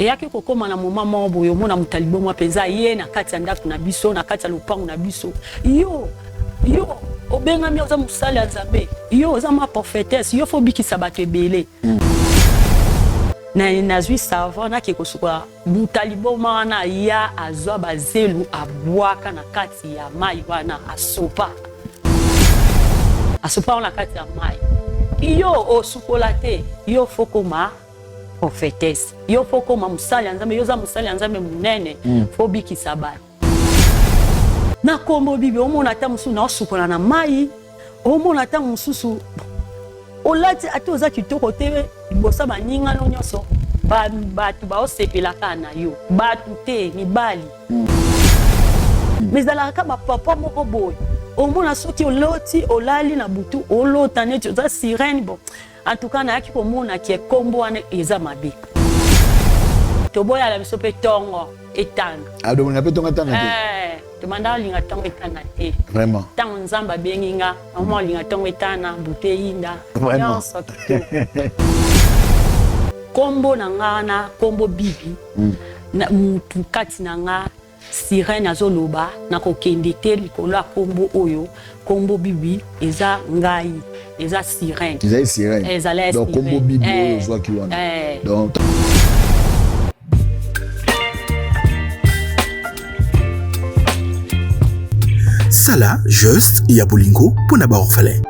Eyaki kokoma na moment moko boye, omona moto ya liboma mpenza ye na kati ya ndako na biso, na kati ya lopango na biso. Yo, yo obengami oza mosali ya Nzambe, yo oza ma prophetesse, yo fo obikisa bato ebele. Na nazwi savon nake kosukola, moto ya liboma wana aya azwa bazelu abwaka na kati ya mai wana, asopa asopa wana na kati ya mai. Yo osukola te, yo fo koma prophetesse, yo fo koma mosali ya Nzambe, yo oza mosali ya Nzambe monene, fo bikisa bato. Na kombo Bibi, omona ata mosusu na osukola na mai, omona ata mosusu olati ata oza kitoko te liboso baninga no nyonso, bato baosepelaka na yo, bato te mibali. Mais ezalaka kaka bapapa moko boye, omona soki oloti olali na butu olota neti oza sirène. Bon, en tout cas nayaki komona ke kombo wana eza mabe, toboyala biso mpe tongo etanga. Adomolinga mpe tongo etanga te. Tobanda olinga ntongo etana te. Vraiment. Ntango Nzambe abengi nga, mama olinga ntongo etana, butu eyinda, nyonso kitoko. Kombo na nga wana, kombo Bibi, na mutu kati na nga sirène azoloba nakokende te likolo ya kombo oyo. Kombo Bibi eza ngai, eza sirène. Ezali sirène. Ezali. Donc kombo Bibi oyo ozwaki wana, donc Sala geste ya bolingo mpo na baorphelin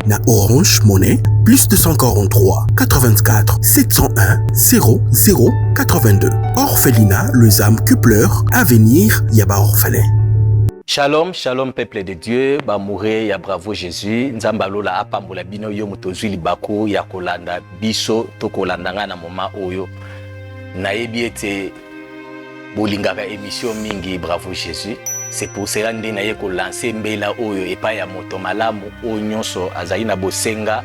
na Orange Money plus 243 84 701 00 82. Orphelinat Les Âmes qui pleurent, avenir ya baorphelin. Shalom, shalom peuple de Dieu, bamoure ya Bravo Jésus, Nzambe alola apambola bino yo moto ozwi libaku ya kolanda biso to kolanda ngai na moma oyo. Nayebi ete bolingaka émission mingi Bravo Jésus. C'est pour cela nde naye kolanse mbela oyo epai ya moto malamu oyo nyonso azali na bosenga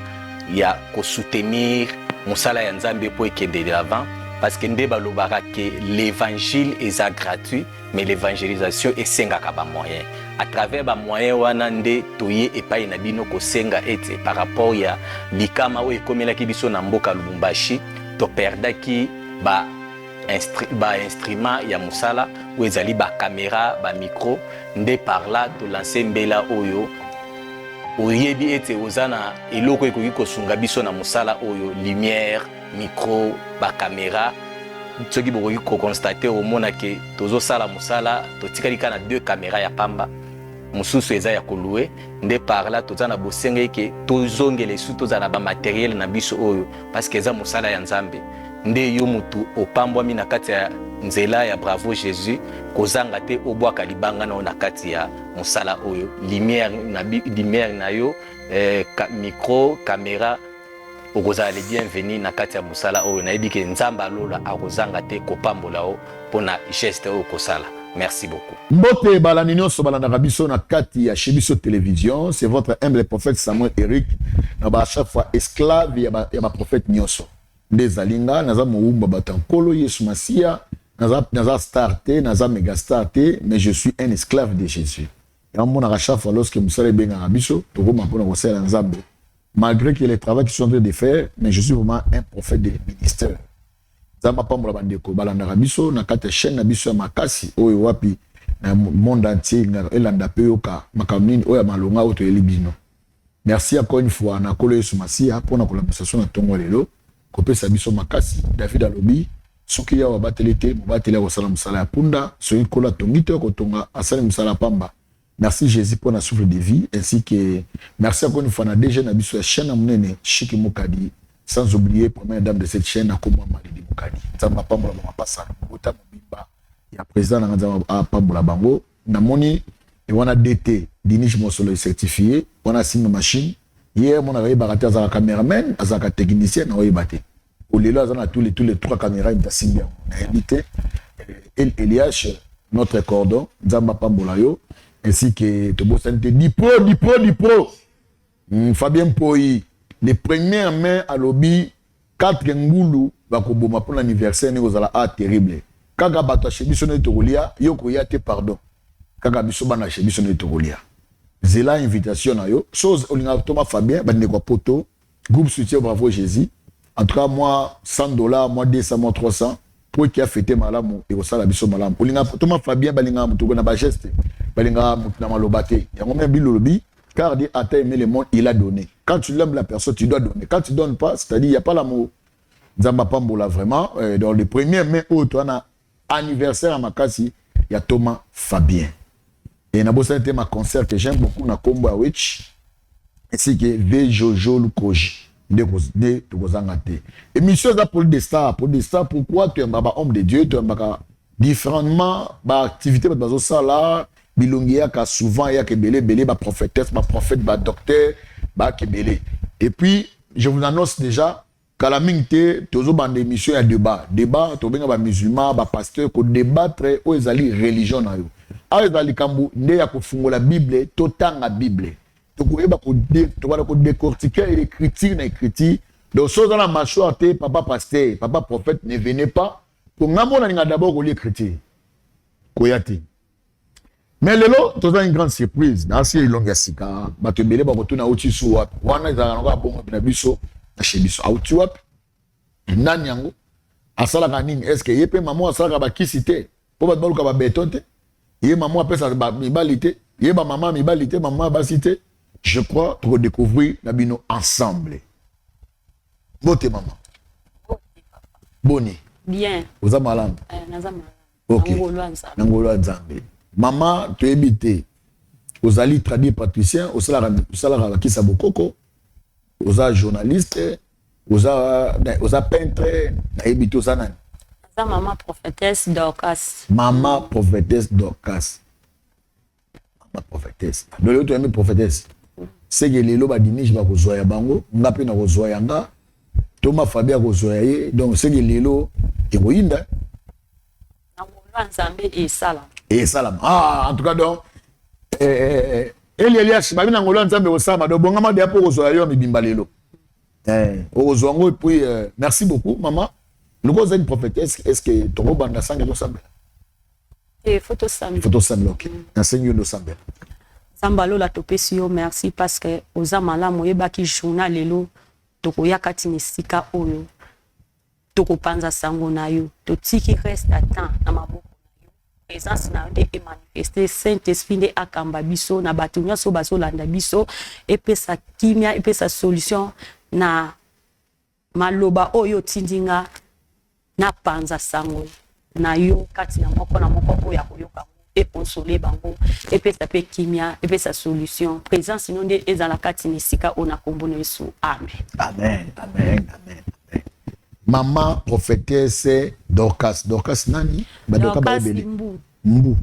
ya kosoutenir mosala ya Nzambe mpo ekende de l'avant, parce que nde balobaka ke l'évangile eza gratuit, mais l'évangélisation esengaka ba moyen. À travers ba moyen wana nde toye epai na bino kosenga ete par rapport ya likama oyo ekomelaki biso na mboka Lubumbashi, toperdaki ba ba instrument ya mosala oyo ezali ba caméra, ba micro. Nde par là tolanse mbela oyo. Oyebi ete oza na eloko ekoki kosunga biso na mosala oyo, lumière, micro, ba caméra. Soki bokoki koconstater, omona ke tozosala mosala, totikali kaka na deux caméra ya pamba, mosusu eza ya kolouer. Nde par là toza na bosenga eke tozongela esu tozala na bamatériel na biso oyo, parce que eza mosala ya Nzambe. Nde yo mutu opambwami na kati ya nzela ya Bravo Jésus, kozanga te obwaka libanga na yo na kati ya mosala oyo, lumière na, lumière na yo, micro, caméra, okozala le bienvenu na kati ya mosala oyo. Nayebi ke Nzambe alola akozanga te kopambola yo mpona geste oyo kosala. Merci beaucoup. Mbote balandi nyonso balandaka biso na kati ya chez biso télévision, c'est votre humble prophète Samuel Eric, na ba chaque fois esclave ya ba, ya ba prophète nyonso. Nde ezali nga, naza mowumba bato ya Nkolo Yesu Masiya, naza, naza star te, naza méga star te, mais je suis un esclave de Jésus. Yango monaka chaque fois lorsque mosala ebengaka biso, tokoma mpona kosalela Nzambe. Malgré que les travaux qu'ils sont en train de faire, mais je suis vraiment un prophète de ministère. Nzambe apambola bandeko balandaka biso na kati ya chaîne na biso ya makasi oyo wapi na monde entier elanda mpe yoka makambo nini oyo ya malonga oyo toyeli bino. Merci encore une fois na Nkolo Yesu Masiya mpona kolambisa biso na ntongo lelo, kopesa biso makasi. David alobi soki Yawe abateli te, mobateli akosala mosala ya punda, soki Nkolo atongi te akotonga, asali mosala pamba. Merci Jésus pour la souffle de vie, ainsi que merci encore une fois na DG na biso ya chaîne ya monene Chiki Mukadi, sans oublier première dame de cette chaîne akoma Malidi Mukadi. Nzambe apambola bango, apasa bota mobimba ya président na nga, Nzambe apambola bango. Namoni e wana DT Dinish Mosolo est certifié wana asimba machine ye amonaka, yebaka te azalaka cameraman, azalaka technicien na oyeba te. Olelo aza na tous les trois caméras, ye asimbi yango, nayebi te. El Elias, notre cordon, Nzambe apambola yo, ainsi que tobosani te Dipro, Dipro, Dipro, Fabien Mpoi, le premier mai alobi 4 ngulu bakoboma mpona anniversaire ndenge kozala a terrible. Kaka bato ya biso nde tokolia, yo koya te, pardon, kaka biso bana chez biso nde tokolia. Zela invitation na yo so olingaka. Toma Fabien, bandeko ya poto, groupe soutien Bravo Jésus. En tout cas, moi, 100 dollars, moi 200, moi 300, po eke afete malamu, ekosala biso malamu. Olinga Toma Fabien, balingaka motu na bageste, balingaka motu na maloba te. Yango même bilolobi, car Dieu a aimé le monde, il a donné. Quand tu l'aimes la personne, tu dois donner. Quand tu donnes pas, c'est-à-dire il y a pas l'amour. Nzambe apambola vraiment. Dans le 1er mai oyo toza na anniversaire ya makasi ya Thomas Fabien. Et nabosani te ma concert que j'aime beaucoup na kombo ya Witch ainsi que V Jojo Lukoji, nde tokozanga te. Émission eza pour des stars, pour des stars. Pourquoi toyambaka bahomme de Dieu? Toyambaka différemment baactivité bato bazosala, bilongi eyaka souvent, eyaka ebele ebele, baprophétesse, baprophète, badocteur bayaka ebele. Et puis je vous annonce déjà, kala mingi te tozobanda émission ya débat. Débat, tobenga bamusulman, bapasteur, kodébattre oyo ezali religion na yo. Awa ezala likambo nde ya kofungola Bible, totanga Bible, tokoyeba, tokobanda kodécortiquer écriture na écriture. Donc so oza na mâchoire te, papa pasteur, papa prophète, ne venez pas. Po nga mona ninga d'abord kolia écriture, koya te. Mais lelo toza une grande surprise nasi elongi ya sika. Bato ebele bakotuna: auti su wapi? Wana ezalaka nango abongo na biso na chez biso. Auti wapi? Nani yango? Asalaka nini? Est ce que ye mpe mama asalaka bakisi te mpo bato baluka babeto te? Ye mama apesaka mibali te? Ye bamama mibali te, mama basi te? Je crois tokodécouvrir na bino ensemble. Mbote mama, boni? Bien. Oza malamu? Eh, naza malamu. Ok. Na ngolu ya Nzambe. Na ngolu ya Nzambe. Mama, toyebi te, ozali tradipraticien, osalaka bakisa bokoko, oza journaliste, oza peintre, nayebi te, oza nani? Naza mama prophétesse Dorcas. Mama prophétesse Dorcas, mama prophétesse. Donc lelo toyambi prophétesse, seke lelo badimige bakozwa ya bango, nga mpe nakozwa ya nga, Toma Fabi akozwa ya ye. Donc seke lelo ekoyinda. Na ngolu ya Nzambe esalama. Esalama. Ah, en tout cas, donc Eli Elias babi na ngolu ya Nzambe ekosalama. Donc bongama deya mpo okozwa ya yo ya mibimba lelo. Okozwa yango. Et puis merci beaucoup mama. Loko oza une prophétesse, est ce que tokobanda sange tosambela? Te, faut tosambela. Faut tosambela, ok. Nasengi yo nde osambela. Nzambe alola, topesi yo merci parce que oza malamu. Oyebaki journal lelo tokoya kati na esika oyo, tokopanza sango na yo. Totiki reste à temps na maboko na yo. Présence na yo nde emanifeste, Saint Esprit nde akamba biso na bato nyonso bazolanda biso, epesa kimia, epesa solution na maloba oyo otindi nga napanza sango na yo kati na moko na moko oyo akoyoka yango, ekonsole bango, epesa mpe kimia, epesa solution. Présence no nde ezala kati na esika oyo, na nkombo na Yesu, amen. Amen, amen, amen, amen. Mama prophétesse Dorcas, Dorcas nani? Badoka. Dorcas. Bayebele. Mbu. Mbu.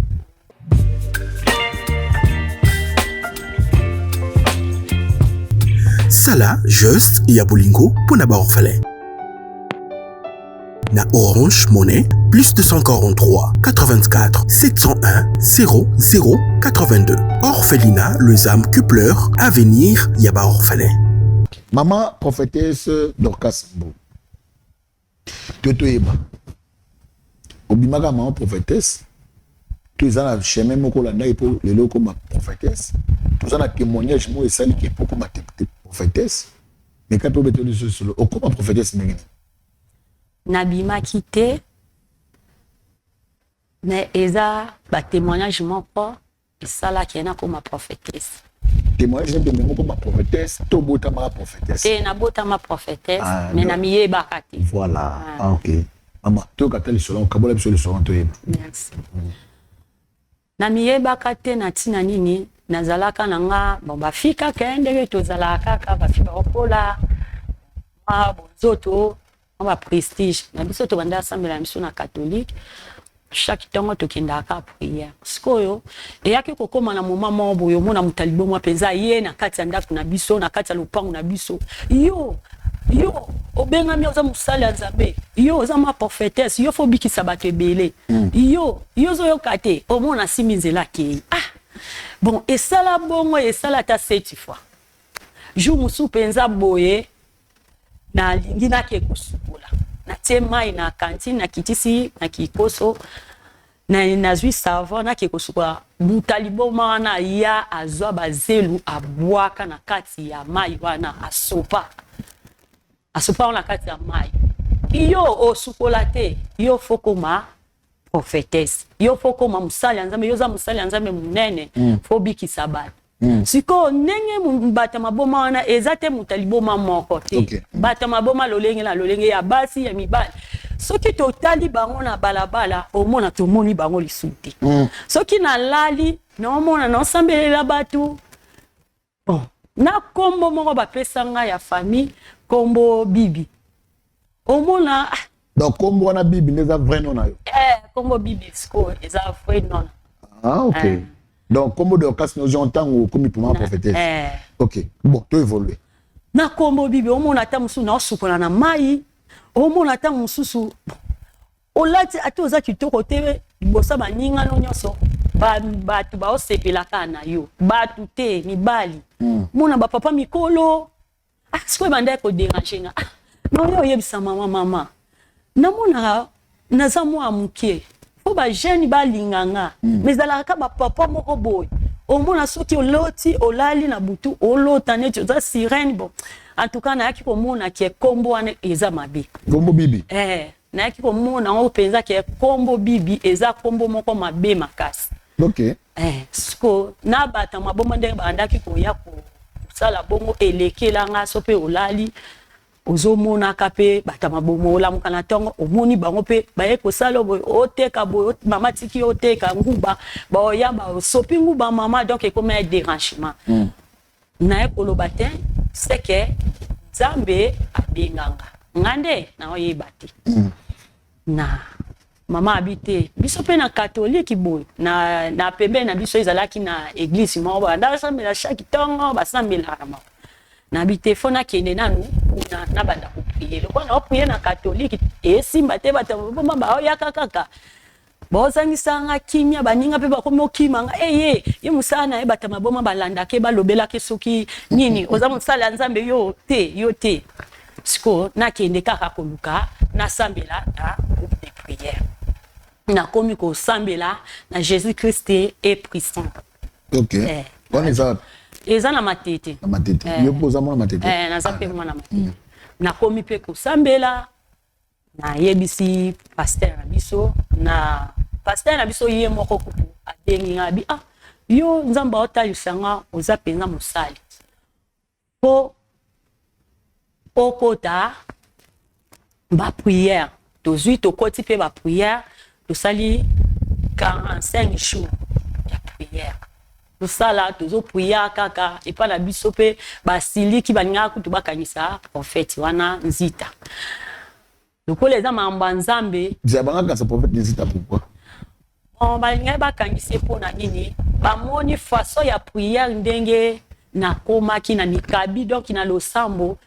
Sala geste ya bolingo mpo na baorphelin na Orange Money plus 243 84 701 00 82. Orphelinat Les âmes qui pleurent, avenir ya baorphelin. Mama prophétesse Dorcas Mbu, to toyeba, obimaka mama prophétesse to eza na chemin moko olandaki mpo lelo okoma prophétesse? Toza na témoignage moko esaliki mpo okoma prophétesse? Mais ka mpe obeteli biso solo, okoma prophétesse ndenge nini? Nabimaki te, mais eza batémoignage moko esalaki nakoma prophétesse. Témoignage nde ndenge okoma prophétesse to obotamaka prophétesse? Te, nabotama prophétesse. Ah, mais non. Namiyebaka te. Voilà. Ah. Ah, ok mama, toyoka ata lisolo, okabola biso lisolo, toyeba. Merci. Namiyebaka te na ntina nini nazalaka na nga. Bon, bafi kaka ndenge tozalaka kaka, bafi baokola mwa bonzoto, mwa baprestige na biso. Tobanda asambela na biso na catholique, chaque ntongo tokendaka prière. Sikoyo eyaki kokóma na moma moko boye, omona moto alibomwa mpenza ye na kati ya ndako na biso, na kati ya lopango na biso: "Yo, yo obengami, oza mosali ya Nzambe, yo oza ma prophétesse, yo faut obikisa bato ebele. Yo, yo ozoyoka te." Omona asimbi nzela, akei. Ah bon, esala bongo, esala ata sept fois. Jour mosusu mpenza boye, nalingi nake kosukola, natie mai na cantine, nakitisi na kikoso, nazwi savon, nake kosukola. Buta liboma wana ya azwa bazelu, abwaka na kati ya mai wana, asopa. Asopa yango na kati ya mai. Yo osukola te, yo faut koma prophétesse, yo faut koma mosali ya Nzambe, yo oza mosali ya Nzambe monene, faut bikisa bato. Sikoyo ndenge bato ya maboma wana eza te moto ya liboma moko te. Bato ya maboma lolenge na lolenge, ya basi, ya mibali. Soki totali bango na balabala, omona tomoni bango lisusu te. Soki nalali, naomona naosambelela bato. Bon, na nkombo moko bapesa ngai ya famille, nkombo Bibi, omona. Donc nkombo wana Bibi nde eza vrai nom na yo? Eh, nkombo Bibi sikoyo eza vrai nom. Ah, ok. Donc nkombo Dorcas nozwa ntango okomi poma prophétesse? Eh. Ok, bon, to évolue. Na nkombo Bibi, omona ata mosusu naosukola na mai, omona ata mosusu olati, ata oza kitoko te liboso baningano nyonso, bato baosepelaka na yo, bato te, mibali. Mona bapapa mikolo. Ah, sikoyo ebandaki kodéranger nga. Ah, naoyo oyebisa mama, mama, namonaka naza mwa moke, fo bajeune balinga nga. Mais ezalaka ka bapapa moko boye. Omona soki oloti, olali na butu, olota neti oza sirène. Bon, en tout cas nayaki komona ke kombo wana eza mabe. Kombo Bibi? Eh, nayaki komona yango mpenza ke kombo Bibi eza kombo moko mabe makasi. Eh, siko na bato ya maboma, ndenge bandaki koya kosala bongo, elekelanga. So mpe olali, ozomonaka mpe bato ya maboma, olamuka na ntongo, omoni bango mpe baye kosala boye, oteka boye, mama tiki oteka nguba, baoya basopi nguba mama. Donc ekoma ya dérangement. Naye koloba te, seke Nzambe abenganga nga nde naoyeba te. Na mama abi te, biso mpe na katolike boye na pembeni na biso ezalaki na église moko, banda basambela chaque ntongo, basambelaka moko. Nabi te, fo nakende nanu kuna, nabanda koprier. Lokola naoprier na katolike esimba te, bato boma baoyaka kaka bozangisanga kimia, baninga mpe bakomi okima nga. Eye ye mosala na ye, bato maboma balandaka ye, balobelaki soki nini, oza mosala ya Nzambe, yo te, yo te. Sikoyo nakende kaka koluka nasambela na groupe de prière. Nakomi kosambela na Jésus Christ est puissant. Ok. Wana eza? Eza na Matete. Na Matete. Yo mpo oza mwana Matete? Eh, naza mpe mwana Matete. Nakomi mpe kosambela, nayebisi pasteur na biso. Na pasteur na biso ye moko kutu abengi nga, abi: "Ah, yo, Nzambe aotalisa nga oza mpenza mosali mpo okota baprière." Tozwi, tokoti mpe baprière, tosali 45 jours ya prière, tosala, tozoprier kaka epai na biso. Mpe basiliki, balingaka kutu bakangisa prophète wana Nzita, lokola eza makambo ya Nzambe. Bangakasa prophète Nzita pourquoi? Bon, balingaki bakangisi ye mpo na nini? Bamoni façon ya prière ndenge nakomaki na mikabi, donc na losambo.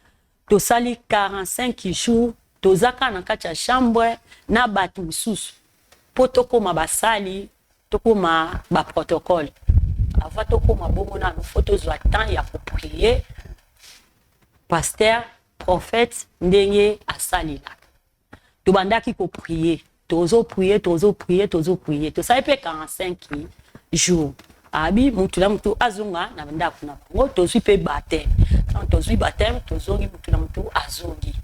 Tosali 45 jours, toza kaka na kati ya chambre na bato mosusu mpo tokóma basali, tokóma baprotocole. Avant tokóma bongo, nanu fo tozwa temps ya koprier. Pasteur prophète ndenge asalelaka, tobandaki koprier, tozoprier, tozoprier, tozoprier, tosali mpe 45 jours. Abi mutu na mutu azonga na ndako na bango. Tozwi mpe baptême. Ntango tozwi baptême, tozongi, mutu na mutu azongi.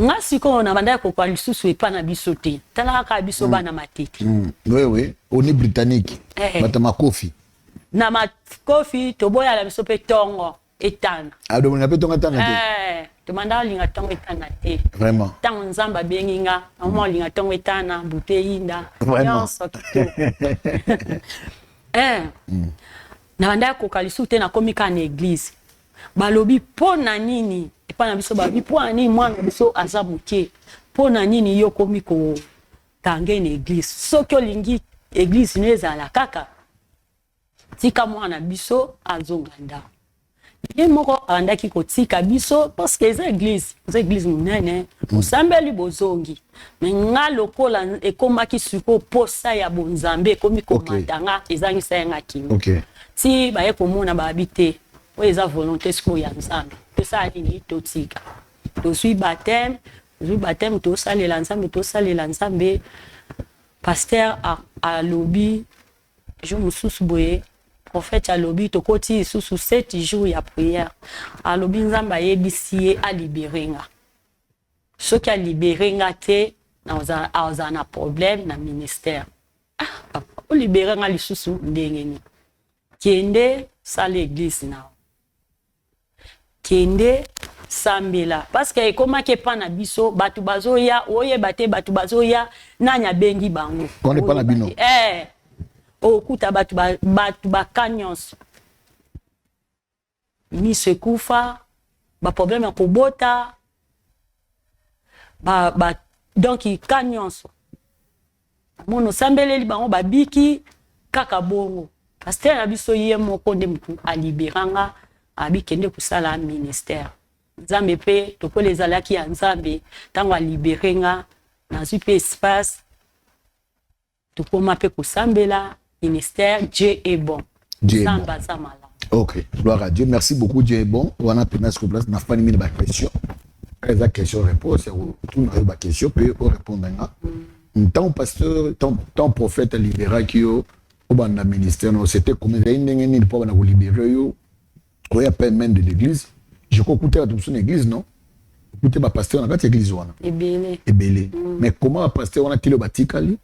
Nga sikoyo na bandaki kokoka lisusu epa na biso te. Tala kaka biso bana Matete. Oui, oni britannique. Bato makofi. Na makofi, toboyala biso mpe ntongo etana. Adomolinga mpe ntongo etana te? Eh, tobanda olinga ntongo etana te. Vraiment? Ntango Nzambe abengi nga, mama, olinga ntongo etana, butu eyinda, nyonso kitoko. Eh, na bandaki koka lisusu te. Nakomi kaka na église, balobi mpo na nini epai na biso, balobi mpo na nini mwana biso aza moke, mpo na nini yo komi kokange na église? Soki olingi église no ezala kaka, tika mwana biso azonga ndako ye moko. Abandaki kotika biso parce que eza église, eza église monene, bosambeli, bozongi. Me nga lokola ekomaki sikoyo posa ya bonzambe ekomi komata nga, ezangisa ye nga kimi. Ti baye komona, babi te, oyo eza volonté sikoyo ya Nzambe, tosala nini? Totika. Tozwi baptême, tozwi baptême, tosalela Nzambe, tosalela Nzambe. Pasteur alobi jour mosusu boye, prophète alobi, tokoti lisusu 7 jours ya prière, alobi Nzambe ayebisi ye alibérer nga. Soki alibere nga te, azala na problème na ministère. Ah papa, olibere nga lisusu ndenge nini? Kende sala église na yo, kende sambela, parce que ekomaki epa na biso bato bazoya, oyeba te bato bazoya nani abengi bango. Wana epa na bino? Eh, okuta bato bato baka nyonso, miso ekufa, baproblème ya kobota donc ka nyonso. Mona osambeleli bango, babiki kaka bongo. Pasteur na biso ye moko nde motu aliberanga, abi kende kosala ministère. Nzambe mpe lokola ezalaki ya Nzambe, ntango alibere nga, nazwi mpe espace, tokóma mpe kosambela ministère. Dieu est bon. Nzambe aza malamu. Ok, gloire à Dieu, merci beaucoup. Dieu est bon. Wana mpena siko place nafani mingi baquestion, eza question réponse ya kotuna yo baquestion mpe orépondre nga. Ntango pasteur, tant prophète alibéraki yo obanda ministère no, c'était comment? Ezali ndenge nini mpo banda kolibere yo oya pe main de l'église? Je crois okutela bato mosusu na église, non? Okute bapasteur na kati ya église wana? Ebele. Ebele. Mais comment bapasteur wana tili oyo batikali,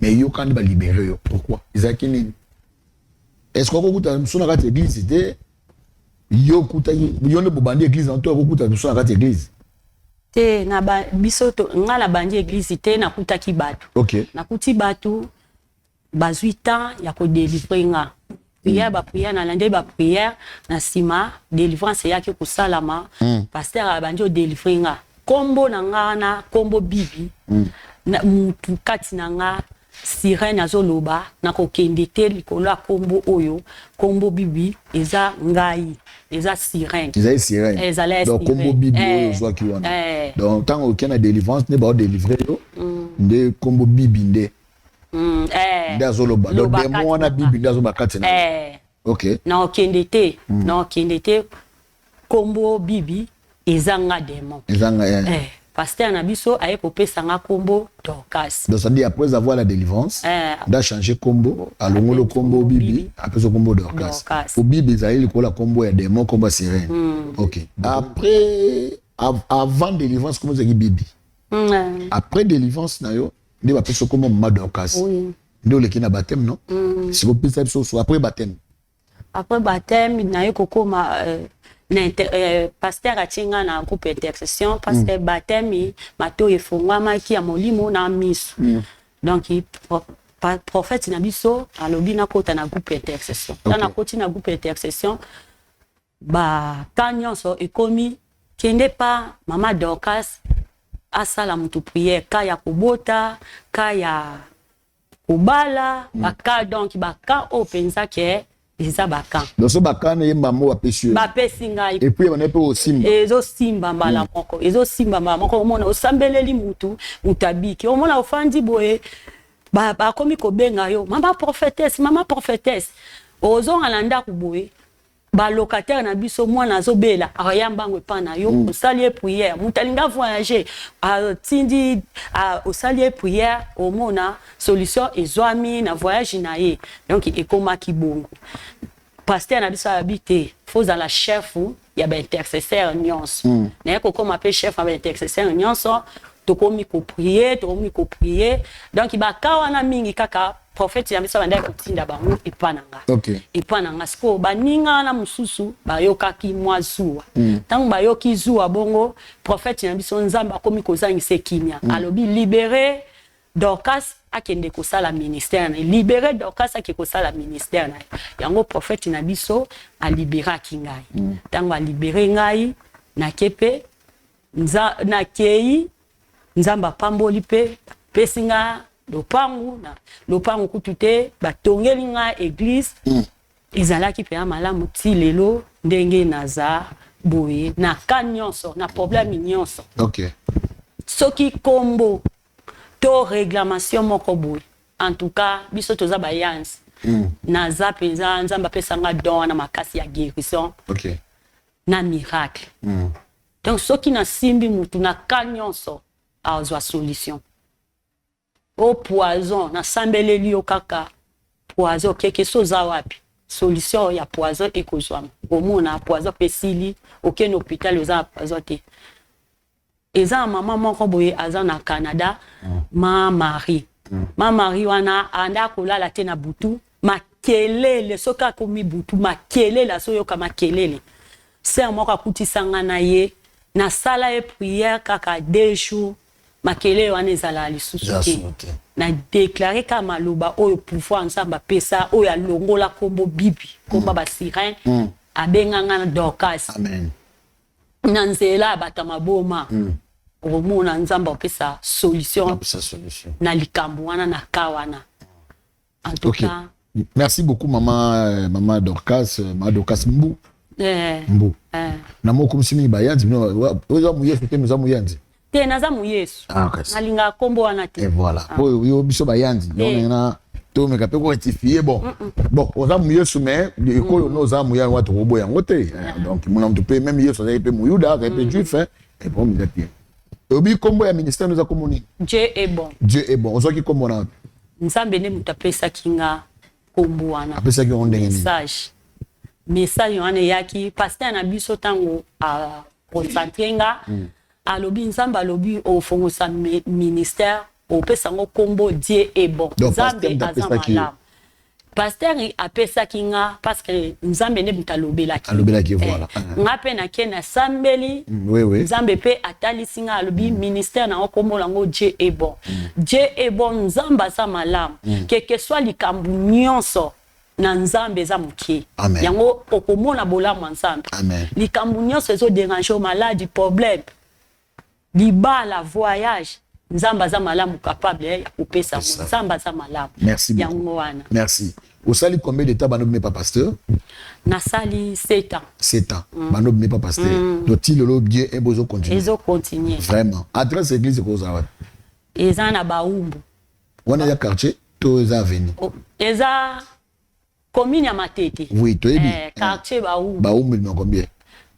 mais yoka nde balibere yo? Pourquoi? Ezalaki nini? Est ce que okokuta mosusu na kati ya église te? Yo okutaki, yo nde bobandi église na to okokuta mosusu na kati ya église? Te, na ba, biso to, nga na bandi église te, nakutaki bato. Nakuti bato bazwi temps ya kodélivre nga, prière, baprière, nalandi baprière, na nsima délivrance eyaki kosalama. Pasteur abandi odélivre nga, nkombo na nga wana, nkombo Bibi, na, mutu kati na nga sirène azoloba nakokende te likolo ya nkombo oyo. Nkombo Bibi eza ngai, eza sirène. Ezali sirène. Ezali. Donc nkombo Bibi oyo ozwaki wana, donc ntango okei na délivrance nde baodélivre yo, nde nkombo Bibi nde nde azoloba. Donc démon wana Bibi nde azoloba kati na. Ok. Nakokende te, nakokende te, nkombo Bibi eza nga démon. Eza nga. Pasteur na biso aye kopesa nga nkombo Dorcas. Donc c'est-à-dire après avoir la délivrance, nda changer nkombo, alongoli nkombo Bibi, apesa nkombo Dorcas. Po Bibi ezali likolo ya nkombo ya démon, nkombo ya sirène. Ok, après, avant délivrance, nkombo ezalaki Bibi. Après délivrance na yo nde bapesa nkombo mama Dorcas. Nde oleki na baptême, non? Sikopesa biso so après baptême. Après baptême, naye kokóma na pasteur atie nga na groupe intercession, parce que baptême, matoi efongwamaki ya molimo na miso. Donc prophète na biso alobi nakota na groupe intercession. Ntango nakoti na groupe intercession, baka nyonso ekomi kende pa mama Dorcas asala motu prière, ka ya kobota, ka ya kobala, baka, donc baka oyo mpenza ke eza baka. Donc so baka na ye mbambo bapesi yo? Bapesi ngai. Et puis bana mpe osimba? Ezosimba mbala moko, ezosimba mbala moko. Omona osambeleli mutu, mutu abiki. Omona ofandi boye, bakomi kobenga yo mama prophétesse, mama prophétesse. Ozonga na ndako boye, balocataire na biso, mwana azobela, aya mbango epa na yo, osali ye prière. Moto alingi avoyage, atindi, osali ye prière, omona solution ezwami na voyage na ye. Donc ekomaki bongo. Pasteur na biso alobi te, fo ozala chef ya baintercesseur nyonso. Naye kokóma mpe chef ya baintercesseur nyonso. Tokomi koprier, tokomi koprier. Donc baka wana mingi kaka prophète na biso abandaki kotinda bango epa na nga. Epa na nga sikoyo, baninga wana mosusu bayokaki mwa zuwa. Ntango bayoki zuwa bongo, prophète na biso, Nzambe akomi kozangisa ekimia. Alobi libere Dorcas akende kosala ministère na ye, libere Dorcas ake kosala ministère na ye. Yango prophète na biso aliberaki ngai. Ntango alibere ngai, nake mpe nakei, Nzambe apamboli mpe apesi nga lopangu. Na lopangu kutu te, batongeli nga église. Ezalaki mpenza malamu ti lelo ndenge naza boye, na ka nyonso, na problème nyonso. Soki kombo to réclamation moko boye, en tout cas biso toza bayanzi. Naza mpenza, Nzambe apesanga don wana makasi ya guérison na miracle. Donc soki nasimbi mutu na ka nyonso, azwa solution. O poison, nasambeleli yo kaka poison okeke, so oza wapi, solution ya poison ekozwama. Omona poison mpe esili, okende hôpital, oza na poison te. Eza na mama moko boye aza na Canada, ma Marie. Ma Marie wana anda kolala te na butu, makelele soki akomi butu makelele, azoyoka makelele. Sœur moko akutisa nga na ye, nasala ye prière kaka 2 jours, makelele wana ezalaka lisusu Eza te. susu te. Na déclare kaka maloba oyo pouvoir Nzambe apesa, oyo alongola nkombo bibi, nkombo basirène, abenganga na Dorcas. Amen. Na nzela ya bato ya maboma, okomona Nzambe apesa solution Apesa solution. na likambo wana, na ka wana en tout cas. Merci beaucoup, maman, maman Dorcas, maman Dorcas Mbu. Mbu. Na moko komisi mingi bayanzi bino, oza moyesu te, oza moyanzi. Te, naza moyesu. Ah, ok. Nalingaka nkombo wana te. Et voilà. Po yo biso bayanzi, Eh. donc na tomeka mpe korectifie. Bon, oza moyesu, mais ekolo no oza moyanzi wa, tokoboya yango te. Donc mona moto mpe, même Yesu azalaki mpe moyuda, azalaki mpe juif, hein. Et bon, eza te. Oyebi nkombo ya ministère no eza nkombo nini? Dieu est bon. Dieu est bon. Ozwaki nkombo na wapi? Nzambe nde moto apesaki nga nkombo wana. Apesaki yango ndenge nini? Message wana eyaki pasteur na biso ntango aconcentrer nga, alobi Nzambe alobi ofongosa ministère, opesa yango nkombo Dieu est bon. Donc, Nzambe pasteur aza moto apesaki yo. malamu. Pasteur apesaki nga parce que Nzambe nde moto alobelaki. Alobelaki, voilà. Eh, nga mpe nake nasambeli. Oui, oui. Nzambe mpe atalisi nga, alobi ministère nango nkombo nango Dieu est bon. Dieu est bon, Nzambe aza malamu. Quel que soit likambo nyonso, na Nzambe eza moke. Amen. Yango okomona bolamu ya Nzambe. Amen. Likambo nyonso ezodéranger, maladie, problème, libala, voyage, Nzambe aza malamu, capable ya kopesa yango. Ça. Nzambe aza malamu. Merci beaucoup. Yango wana. Merci. Osali combien de temps bando pas pasteur? Nasali 7 ans. 7 ans. Bando pas pasteur. Donc ti lelo Dieu est besoin continuer. Ezocontinue. Vraiment. Adresse église ekozala wapi? Eza na Baumbu. Wana ya quartier to eza avenue? Oh, eza commune ya Matete. Oui, toyebi. Eh, quartier Baumbu. Baumbu numéro combien?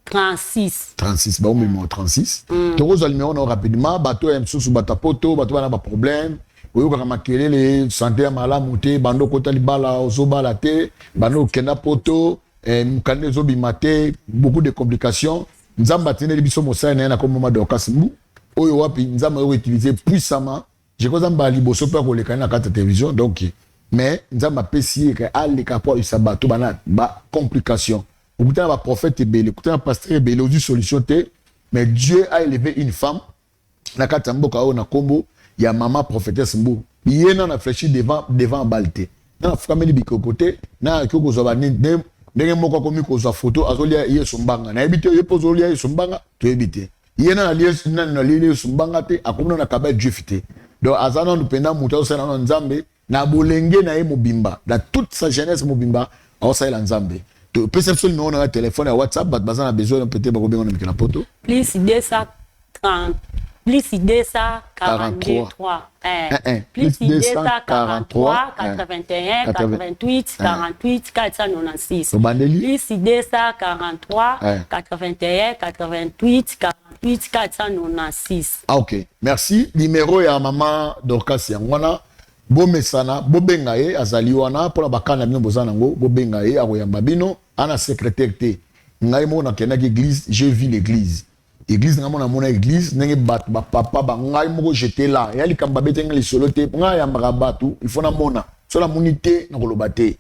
36. 36, Baumbu numéro 36. Tokozwa numéro na rapidement, bato ya mosusu, bato ya poto, bato bana baproblème, oyokaka makelele, santé ya malamu te, bando okota libala ozobala te, bando okenda poto, mokanda ezobima te, beaucoup de complications. Nzambe atindeli biso mosali na ye na komoma Dorcas Mbu, oyo wapi Nzambe ayo utiliser puissamment. Je crois Nzambe liboso mpe akoleka na kati ya télévision. Donc mais Nzambe apesi ye ke aleka po ayebisa bato bana bacomplication. Okutana baprophète ebele, okutana pasteur ebele, ozwi solution te, mais Dieu a élevé une femme na kati ya mboka oyo na nkombo ya mama prophétesse Mbu. Ye na fléchi devant bale te, na afukameli bikoko te, na akoki kozwa banini ndenge moko akomi kozwa foto azolia Yesu mbanga, nayebi te. Ye mpo ozolia Yesu mbanga, toyebi te. Ye nani nalie Yesu mbanga te, akomi nano na kaba juif te. Donc aza nanu mpenza moto azosala nano Nzambe na bolenge na ye mobimba, dans toute sa jeunesse mobimba aosalela Nzambe. Topesa biso numéro na ya telefone, ya WhatsApp, bato baza na besoin peut-être bakobenga na mikolo na poto. Plus 230, plus 243, 1, 1, plus 243, 243 81 88 48 496. Obandeli. Plus 243 81 88 48 496. Ah, ok, merci. Numéro ya mama Dorcas yango wana. Bomesana bobenga ye, azali wana mpona bakana na bino, boza nango, bobenga ye, akoyamba bino. Ana secrétaire te. Ngai moko nakendaki église, j'ai vu l'église, église ngai moko namona église ndenge bato bapapa bangai moko, j'étais là. Eya likambo babeti ngai lisolo te. Ngai ayambaka bato, il faut namona. So namoni te, nakoloba te.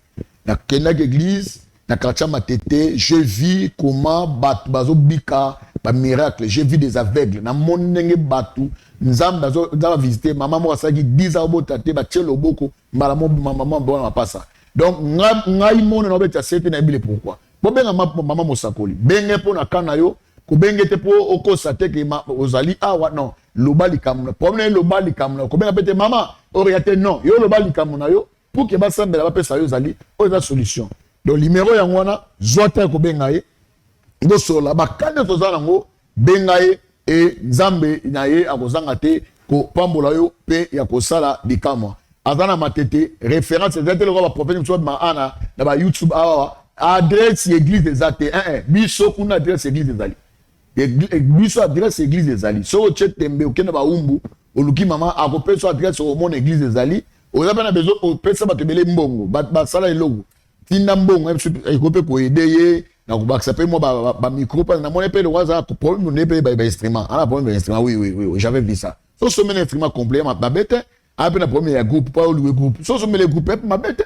Nakendaki église na quartier Matete, je vis comment bato bazobika bamiracle, j'ai vu des aveugles, namoni ndenge bato Nzambe Nzambe avisite. Mama moko asalaki 10 ans obota te, batie loboko mbala mo mama bona mapasa. Donc ngai mona na obeta sete, nayebi le pourquoi. Bobenga mama mosakoli, benge mpo na ka na yo, kobenge te mpo okosa te ke ozali awa. Non, loba likambo na problème na ye, loba likambo na yo. Kobenga mpe te mama oreya te, non, yo loba likambo na yo pour ke basambela, bapesa yo ezali oyo eza solution. Donc numéro yango wana, zwa te kobenga ye, bosolola bakande toza nango, benga ye e Nzambe na ye akozanga te kopambola yo mpe ya kosala likamwa. Aza na Matete. Référence eza te lokola baprophète mosusu babima ana na baYouTube awa, adresse église eza te. Biso kuna adresse église ezali. Biso adresse église ezali. Soki otie tembe, okende Baumbu, oluki mama, akopesa adresse, omona église ezali. Oza mpe na besoin opesa bato ebele mbongo, basala eloko, tinda mbongo, ekoki mpe koaider ye. Nakobakisa mpe mwa bamicro mpe namoni mpe lokola aza problème nde mpe bainstrument ana problème ya instrument. Oui, j'avais vu ça. So someli instrument complet, mabe te. Aya mpe na problème ya groupe mpo olouer groupe. So someli groupe, epe mabe te,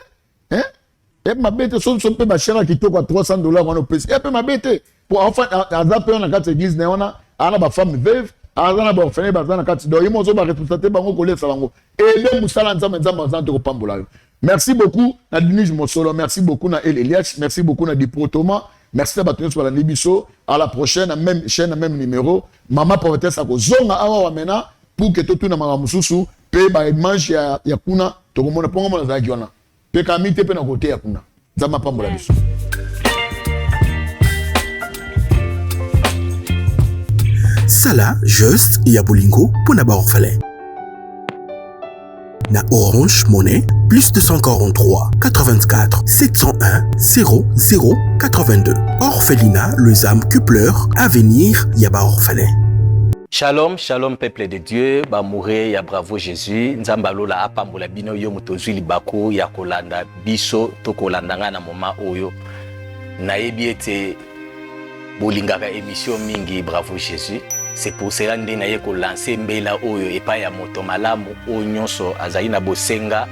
epe mabe te. So so mpe bachere ya kitoko ya 300 $ wana opesi, epe mabe te. Po enfin aza mpe na kati ya église na ye wana, aza na bafemme veuve, aza na baorphelin, baza na kati. Donc ye mo ozo baresponsabilité bango, kolesa bango, ede mosala Nzambe. Nzambe aza te kopambola yo. Merci beaucoup na Denise Mosolo, merci beaucoup na El Elias, merci beaucoup na Dipro Thomas, merci na bato nyonso balandi biso. À la prochaine, na même chaîne, na même numéro. Mama prophétesse akozonga awa wamena pour que totuna makambo mosusu mpe baimage ya kuna tokomona mpongo mona azalaki wana mpe kami te mpe na koteya kuna. Nzambe apambola biso. Sala geste ya bolingo mpo na baorphelin na Orange Money plus 243 84 701 00 82. Orphelinat Les âmes qui pleurent, avenir ya baorphelin. Shalom, shalom peuple de Dieu, bamoure ya Bravo Jésus, Nzambe alola apambola bino yo moto ozwi libaku ya kolanda biso to kolanda ngai na moma oyo. Nayebi ete bolingaka émission mingi Bravo Jésus. C'est pour cela nde naye kolancer mbela oyo epai ya moto malamu oyo nyonso azali na bosenga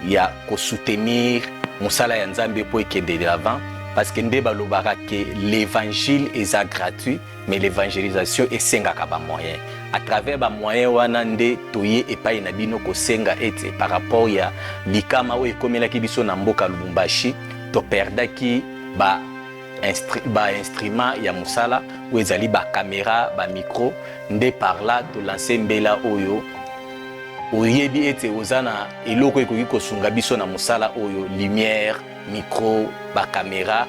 ya kosoutenir mosala ya Nzambe mpo ekende de l'avant, parce que nde balobaka ke l'évangile eza gratuit, mais l'évangélisation esengaka bamoyen. À travers bamoyen wana nde toye epai na bino kosenga ete par rapport ya likama oyo ekomelaki biso na mboka Lubumbashi, toperdaki ba bainstrument ya mosala oyo ezali bacaméra, bamicro. Nde par là tolancer mbela oyo. Oyebi ete oza na eloko ekoki kosunga biso na mosala oyo, lumière, micro, bacaméra.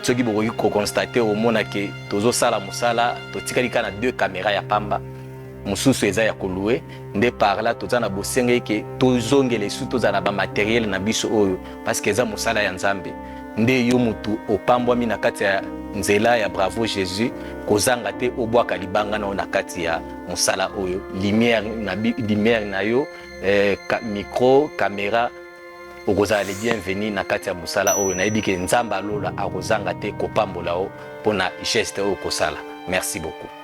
Soki bokoki koconstater, omona ke tozosala mosala, totikali kaka na deux caméra ya pamba, mosusu eza ya kolouer. Nde par là toza na bosenga eke tozongela esu, tozala na bamatériel na biso oyo, parce que eza mosala ya Nzambe. Nde yo mutu opambwami na kati ya nzela ya Bravo Jésus, kozanga te obwaka libanga na yo na kati ya mosala oyo, lumière na, lumière na yo, micro, caméra, okozala le bienvenu na kati ya mosala oyo. Nayebi ke Nzambe alola akozanga te kopambola yo mpona geste oyo kosala. Merci beaucoup.